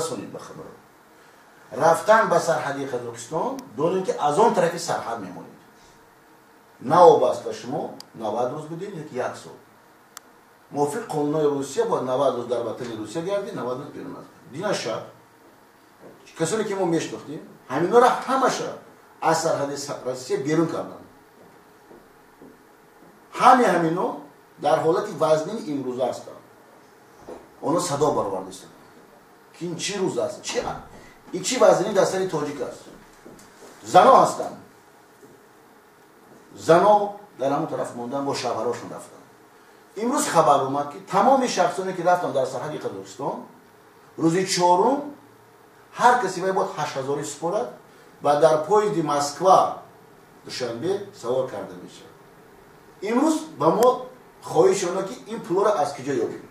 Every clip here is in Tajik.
Расонед ба хабар. Рафтан ба сарҳади Қазоқистон, донед, ки аз он тарафи сарҳад мемонед. Навобаста шумо 90 рӯз будед ё ки як сол. Мувофиқ қонунҳои Русия бояд 90 рӯз дар ватани Русия гардӣ, 90 рӯз берун аз. Дина шаб касоне ки мо мешинохтем, ҳаминҳоро ҳамаша аз сарҳади Россия берун карданд. Ҳами ҳамино дар ҳолати вазнини имрӯза ҳастанд. Онҳо садо бароварда истоданд, ки ин чӣ рӯз аст, чи ин чӣ вазнини дар сари тоҷик аст. Зано ҳастанд, зано дар ҳамон тараф мондан, бо шавҳарошон рафтанд. Имрӯз хабар омад, ки тамоми шахсоне ки рафтанд дар сарҳади Қазоқистон, рӯзи чорум ҳар касе вай бояд 8000 супорад ва дар поезди Москва Душанбе савор карда мешавад. Имрӯз ба мо хоҳиш оно, ки ин пулро аз куҷо ёбем.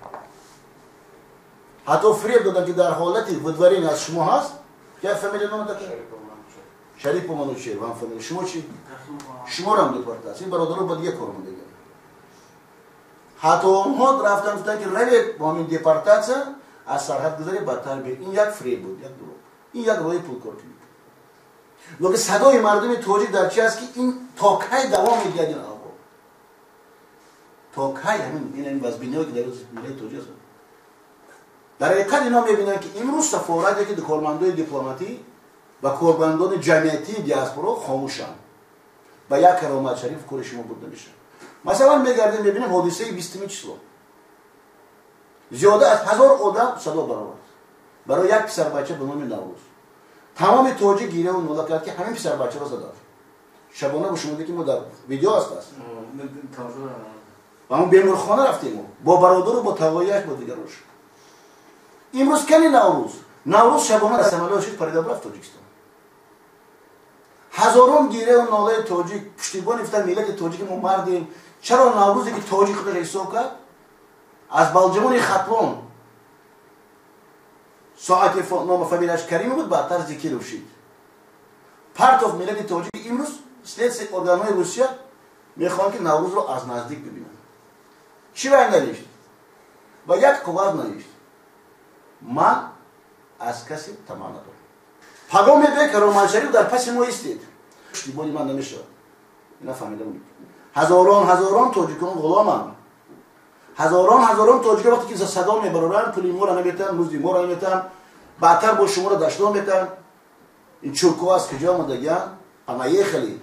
Ҳатто фиреб доданд, ки дар ҳолати выдворение аз шумо ҳаст. Я фамилия, нома такая? Шарипов Манучер. Вам фамилия, шумо чи? Шуморам депортация. Ин бародаро ба дига кор мондагианд. Ҳатто онҳо рафтан, гуфтанд, ки равед, бо ҳамин депортация аз сарҳад гузаред, бадтар бе. Ин як фиреб буд, як дурӯғ, ин як роҳи пулкоркунӣ. Лекин садои мардуми тоҷик дар чи аст, ки ин то кай давом медиҳад, ин аҳвол то кай? Ҳамин ин вазбиниҳое, ки дар миллати тоҷик аст. Дар ҳақиқат ино мебинанд, ки имрӯз сафорат яки кормандои дипломатӣ ва кормандони ҷамъиятии диаспоро хомӯшанд. Ба як Каромат Шариф кори шумо бурда мешавад. Масалан, мегардем, мебинем ҳодисаи 20-уми число, зиёда аз 1000 одам садо баровард барои як писарбача ба номи Наврӯз. Тамоми тоҷик гиряву нола кард, ки ҳамин писарбачаро заданд. Шабона бо шумо ки мо дар видео аст, ва мо беморхона рафтем бо бародару бо тавояш, бо дигарош. Имрӯз кани Наврӯз? Наврӯз шабона самолёт шид, парида рафт Тоҷикистон. Ҳазорон гиряву нолаи тоҷик, пуштибони гуфтан, миллати тоҷики мо мардем. Чаро Наврӯзе, ки тоҷик худаш ҳисоб кард, аз Балҷамони Хатлон, соати нома фамилияш Каримов буд, баъдтар Зикиров шид, партов миллати тоҷик? Имрӯз следствие органҳои Русия мехоҳанд, ки Наврӯзро аз наздик бибинанд. Чӣ вай навишт? Ва як коғаз навишт: «Ман аз касе тамаъ надорам». Пагоҳ мебинед, Кароматшариф дар паси мо истед, пуштибони ман намешавад. Ина фаҳмида монед, ҳазорон ҳазорон тоҷикон ғуломанд. Ҳазорон ҳазорон тоҷикон вақте ки садо мебароранд, пули моро наметаҳанд, музди моро наметаҳанд, баъдтар бо шуморо дашном метаҳанд. Ин чурко аз куҷо омадагианд? Понаехали.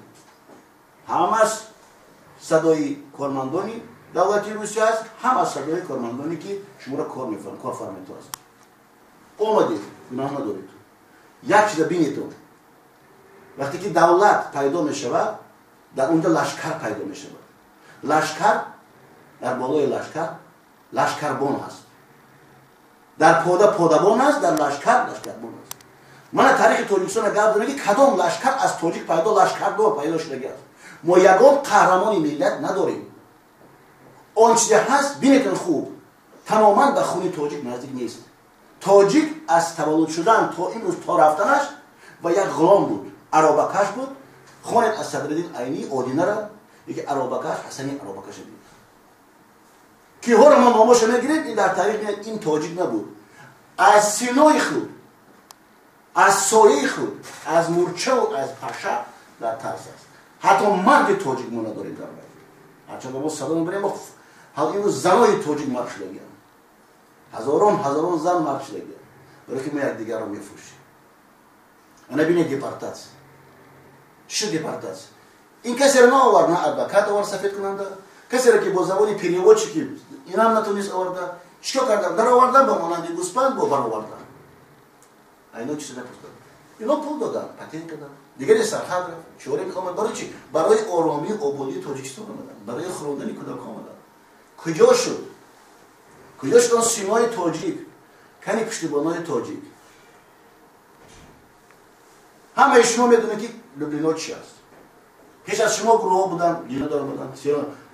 Ҳам аз садои кормандони давлати Русия аст, ҳам аз садои кормандоне, ки шуморо кор корфармето аст. Омадед, гуноҳ надоред. Як чиза бинетон: вақте ки давлат пайдо мешавад, дар онҷо лашкар пайдо мешавад. Лашкар дар болои лашкар лашкарбон ҳаст, дар пода подабон аст, дар лашкар лашкарбон аст. Мана таърихи Тоҷикистона гап дорем, ки кадом лашкар аз тоҷик пайдо, лашкардор пайдо шудаги аст? Мо ягон қаҳрамони миллат надорем. Он чизе ҳаст, бинетон хуб, тамоман ба хуни тоҷик наздик нест. Тоҷик аз таваллуд шудан то имрӯз, то рафтанаш ва як ғулом буд, аробакаш буд. Хонед аз Садриддин Айнӣ Одинара, яки аробакаш, Ҳасани аробакаша бинед. Киҳоро мо номоша мегирем, ин дар таърих меяд, ин тоҷик набуд. Аз синои худ, аз сояи худ, аз мурчаву аз паша дар тарс аст. Ҳатто марди тоҷик мо надорем дар вай. Ҳарчанд мо садо мебарем, ҳал имрӯз занои тоҷик марг шудагианд, ҳазорон ҳазорон зан марг шудагианд, барои ки мо якдигарро мефурӯшем. Ана бинед, депортация чӣ шуд? Депортация ин касеро наовард, на адвокат овард сафедкунанда, касеро, ки бо забони переводчики инам натонист оварда. Чикор кардан? Даровардан, ба монанди гӯспанд бо баровардан. Айно чизе напурсиданд. Ино пул доданд, патент карданд, дигаре сарҳад рафт, чоре омад. Барои чи? Барои оромию ободии Тоҷикистон омаданд, барои хӯрондани кӯдакҳо омаданд. Куҷо шуд? Куҷо шуд он симои тоҷик? Кани пуштибонои тоҷик? Ҳамаи шумо медонед, ки Люблино чи аст. Пеш аз шумо гурӯҳҳо буданд, динадор омаданд,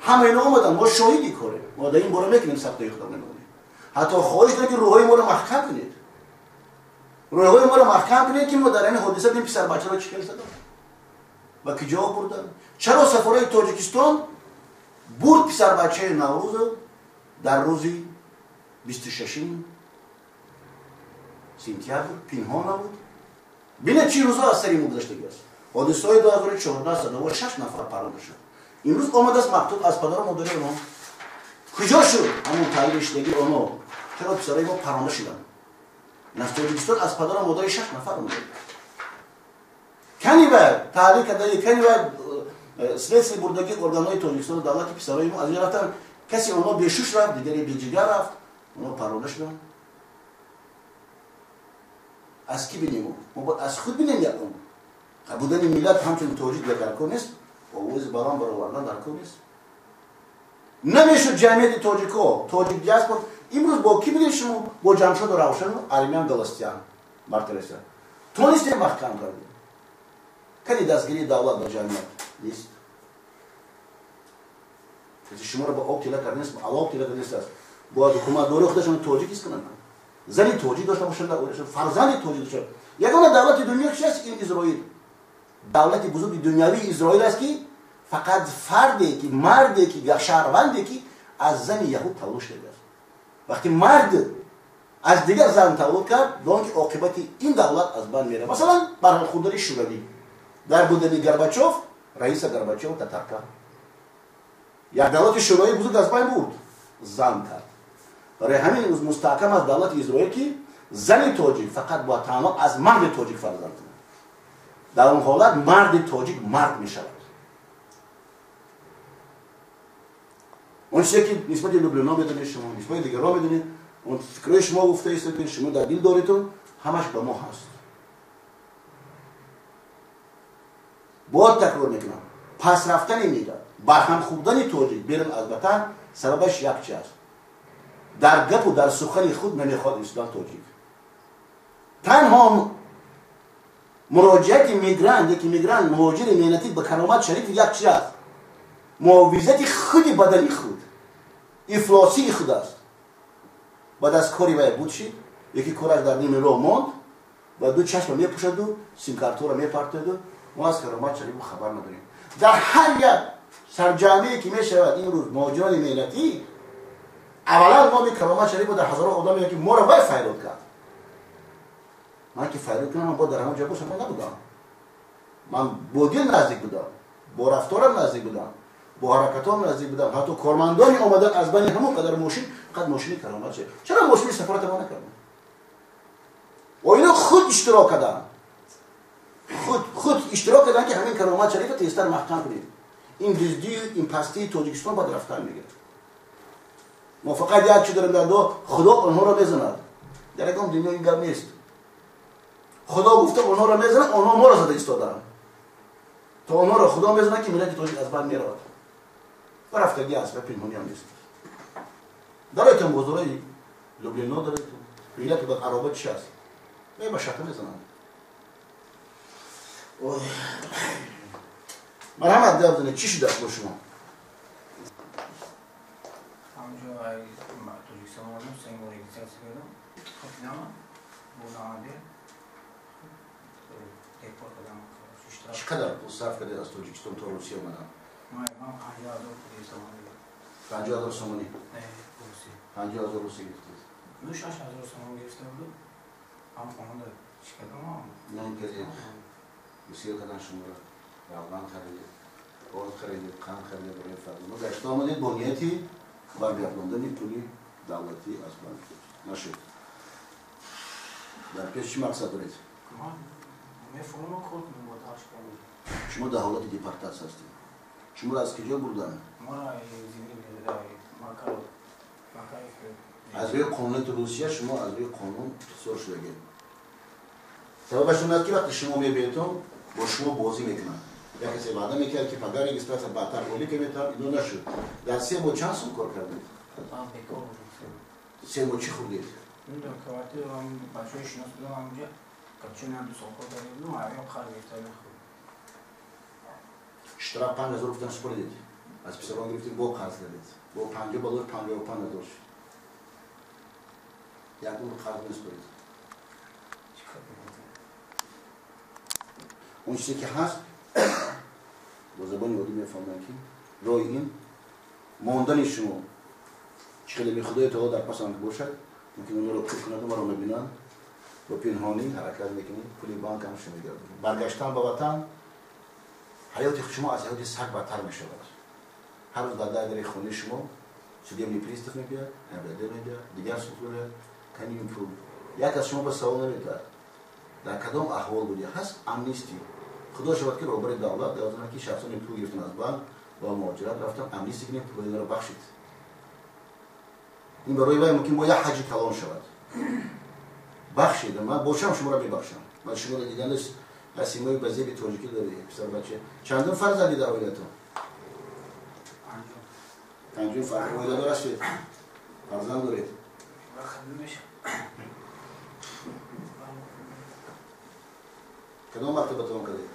ҳама ино омаданд. Мо шоҳиди корем, мо дар ин бора мекунем, сахтои худо мемонем. Ҳатто хоҳиш дорем, ки рӯҳҳои моро маҳкам кунед, рӯҳҳои моро маҳкам кунед, ки мо дар ин ҳодиса ин писарбачаро чӣ хел задам, ба куҷо бурданд, чаро сафораи Тоҷикистон бурд писарбачаи Наврӯзо дар рӯзи 26-уми сентябр пинҳон набуд. Бинед, чӣ рӯзҳо аз сари мо гузаштагӣ аст. Ҳодисаҳои 2014 садовор 6 нафар парронда шуд. Имрӯз омадааст мактуб аз падару модари онҳо. Куҷо шуд ҳамон таълими шидагии онҳо? Чаро писарои мо парронда шуданд? Аз Тоҷикистон аз падару модари 6 нафар омада. Кани ва таҳрир кардаги, кани ва следствие бурдаги органҳои Тоҷикистону давлати писарои мо аз инҷо рафтанд. Касе онҳо бешуш рафт, дигаре беҷигар рафт, онҳо парронда шуданд. Аз кӣ бинем? Мо бояд аз худ бинем. Якум будани миллат ҳамчун тоҷик дар кор нест, овози баланд баровардан дар кор нест. Намешуд ҷамъияти тоҷико, тоҷик диаспор имрӯз бо кӣ бидем шумо? Бо Ҷамшоду Равшану Армян Галастян Мартиреса тонистем маҳкам кардем. Кани дастгирии давлат ба ҷамъият нест. Касе шуморо ба об тила карда нест, ало об тила карда нест. Бояд ҳукуматдории худашон тоҷик ҳис кунанд, зани тоҷик дошта бошанд, фарзанди тоҷик дошта. Ягона давлати дунё чи аст? Ин Изроил. Давлати бузурги дунявии Изроил аст, ки фақат фарде ки, марде ки, шаҳрванде ки аз зани яҳуд таваллуд шудааст. Вақти мард аз дигар зан таваллуд кард, дон ки оқибати ин давлат аз байн меравад. Масалан, бархӯрдани Шӯравӣ дар будани Горбачов, Раиса Горбачев татарка, як давлати шӯравии бузург аз байн бурд, зан кард. Барои ҳамин имрӯз мустаҳкам аст давлати Изроил, ки зани тоҷик фақат бояд танҳо аз марди тоҷик фарзанд кунад. Дар он ҳолат марди тоҷик мард мешавад. Он чизе ки нисбати Люблино медонед шумо, нисбати дигарон медонед, он фикрҳои шумо гуфта истед, шумо дар дил доритон, ҳамаш ба мо ҳаст. Боз такрор мекунам, пас рафтани миллат, барҳам хӯрдани тоҷик берун аз ватан сабабаш як чи аст: дар гапу дар сухани худ намехоҳад ислом тоҷик. Танҳо муроҷиати мигрант, яки мигрант, муҳоҷири меҳнатӣ ба Каромат Шариф як чи аст: муовизати худи бадани худ, ифлосии худ аст. Баъд аз кори вай буд шид, яки кораш дар ними роҳ монд ва ду чашма мепӯшаду симкартҳоро мепартояду мо аз Каромат Шарифу хабар надорем. Дар ҳар як сарҷамъие ки мешавад имрӯз муҳоҷирони меҳнатӣ, аввалан номи Каромат Шарифу дар ҳазорон одаме ки моро вай файрод кард. Ман ки файрод кунам, ман бояд дар ҳамон ҷо бошам, ман набудам. Ман бо дил наздик будам, бо рафторам наздик будам, бо ҳаракатом наздик будам. Ҳатто кормандони омадан аз байни ҳамон қадар мошин, қад мошини Каромат Шариф. Чаро мошини сафората мо накардам? Оино худ иштирок карданд, худ иштирок карданд, ки ҳамин Каромат Шарифа тезтар маҳкам кунед. Ин дуздию ин пастии Тоҷикистон баъд рафтан мегирад. Мо фақат як чи дорем дар дуо: Худо онҳоро мезанад. Дар ягон дунё ин гап нест. Худо гуфта онҳоро мезанад, онҳо моро зада истодаанд. То онҳоро Худо мезанад, ки миллати тоҷик аз байн меравад. Ва рафтагӣ аст ва пинҳонӣ ҳам нест. Дароятон бозорҳои Люблино, дароятон миллату дар ароба чи аст? Ба шака мезананд. Марҳамат, гап занед, чӣ шудааст бо шумо? Ҳамҷо Тоҷикистон омадам, се бор регистрация кардам, хотинама бо депорт кардам. Чӣ қадар пул сарф кардед аз Тоҷикистон то Русия омадан? Ман 50 000 пули сомонӣ. 50 000 сомонӣ? Русӣ. 50 000 русӣ гирифтед? Ну, 6000 сомон гирифта буду. Ҳам хонада чӣ кардам? Нон кардед, гусел кардан шуморо, равған харидед, орд харидед, қанд харидед барои фарзандо. Гашта омадед бо нияти баргардондани пули давлатӣ аз банк. Нашуд. Дар пеш чӣ мақсад доред? Мефурмам, кор кунам, бо талош кардам. Шумо дар ҳолати депортатсия ҳастед. Шуморо аз куҷо бурданд? Моро Макаров. Аз рӯи қонунияти Русия шумо аз рӯи қонун ихтисор шудагед. Сабабаш он аст, ки вақте шумо мебиетон, бо шумо бозӣ мекунанд. Як касе ваъда мекард, ки пагар регистрация баъдтар олика метавад, ино нашуд. Дар 3 моҳ чанд сум кор кардед? Бекор будем. 3 моҳ чӣ хӯрдед? Квартира бачаҳои шинос будам ҳамҷа, чун 2 сол кор карда будам, аё қарз гирифта мехӯрд. Штраф 5000 гуфтан, супоридед, аз писарон гирифтед, бо қарз кардед, бо панҷо балои 55 000 шуд. Як умр қарз месупоред. Он чизе ки ҳаст, бо забони оддӣ мефаҳмам, ки роҳи ин мондани шумо чӣ хеле худои таоло дар пасам бошад, мумкин онҳоро кур кунаду маро мебинанд. Бо пинҳонӣ ҳаракат мекунӣ, пули банк ҳамаша мегирад. Баргаштан ба ватан, ҳаёти шумо аз ҳаёти саг бадтар мешавад. Ҳар рӯз дар дари хонаи шумо судебный пристав мебиёд, МВД мебиёд, дигар структура мебиёд, канин пул. Як аз шумо ба савол наметавад. Дар кадом аҳвол будӣ? Ҳаст амнистия. Худо шавад, ки роҳбари давлат дар ки шахсони пул гирифтан аз банк ва муҳоҷират рафтан, амнистия кунем, пулои инро бахшид. Ин барои вай мумкин бо як ҳаҷи калон шавад. Бахшид, ман бошам, шуморо мебахшам. Ман шуморо дидан аз симои ба зеби тоҷикӣ дорӣ, писарбача. Чандум фарзанди дар оилатон? Панҷум фарзанд. Оиладор ҳастед? Фарзанд доред? Кадом мактаба тамом кардед?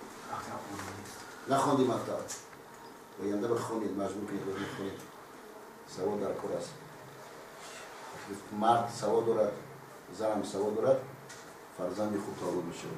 Нахонди мактаб? Оянда бихонед, маҷбур кунед, бихонед. Савод дар кор аст. Мард савод дорад, занам савод дорад, фарзанди хуб таваллуд мешавад.